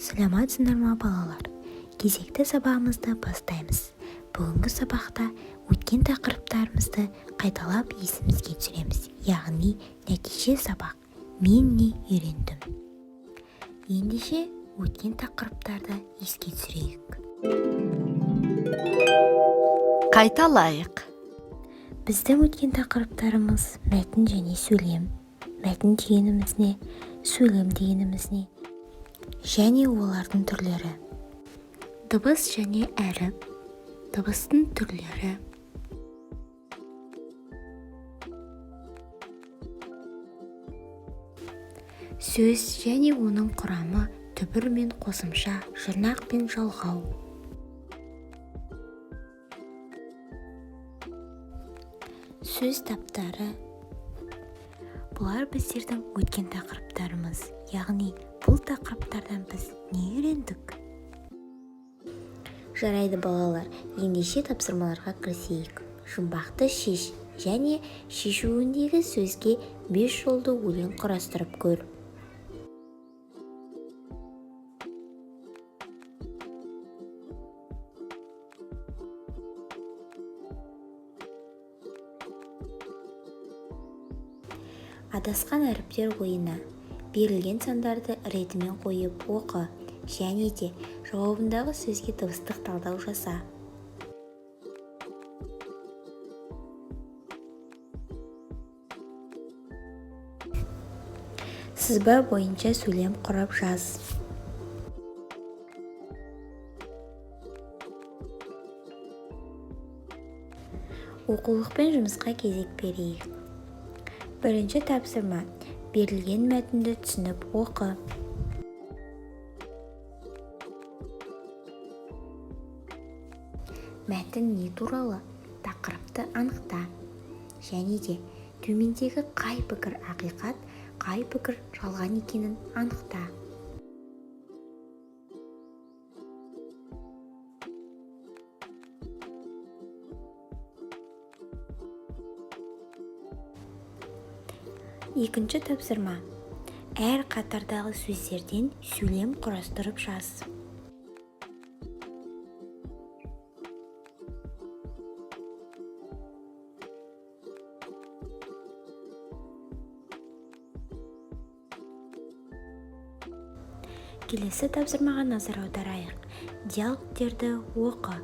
Саламатсыңдар ма, балалар? Кезекті сабағымызды бастаймыз. Бүгінгі сабақта өткен тақырыптарымызды қайталап есімізге түсіреміз, яғни нәтиже сабақ: мен не үйрендім? Ендеше, өткен тақырыптарды еске түсірейік. Қайталайық. Біздің өткен тақырыптарымыз: мәтін және сөйлем, мәтін дегеніміз не, сөйлем дегеніміз не және олардың түрлері, дыбыс және әріп, дыбыстың түрлері, сөз және оның құрамы, түбір мен қосымша, жұрнақ пен жалғау, сөз таптары. Бұлар біздердің өткен тақырыптарымыз. Яғни бұл тақырыптардан біз не үйрендік? Жарайды, балалар, ендеше тапсырмаларға кірісейік. Жұмбақты шеш және шешуіндегі сөзге бес жолды өлең құрастырып көр. Адасқан әріптер ойыны: берілген сандарды ретімен қойып оқы және де жауабындағы сөзге дыбыстық талдау жаса. Сызба бойынша сөйлем құрап жаз. Оқулықпен жұмысқа кезек берейік. Бірінші тапсырма: берілген мәтінді түсініп оқы. Мәтін не туралы? Тақырыпты анықта және де төмендегі қай пікір ақиқат, қай пікір жалған екенін анықта. Екінші тапсырма: әр қатардағы сөздерден сөйлем құрастырып жаз. Келесі тапсырмаға назар аударайық. Диалогтерді оқы.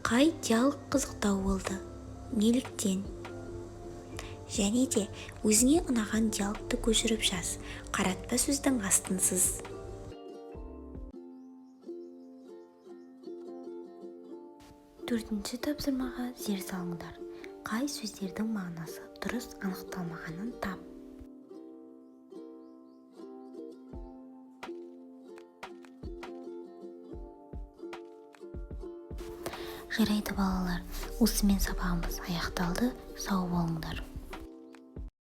Қай диалог қызықтау болды? Неліктен? Және де өзіңе ұнаған диалогты көшіріп жаз, қаратпа сөздің астын сыз. Төртінші тапсырмаға зер салыңдар. Қай сөздердің мағынасы дұрыс анықталмағанын тап. Жарайды, балалар, осымен сабағымыз аяқталды. Сау болыңдар.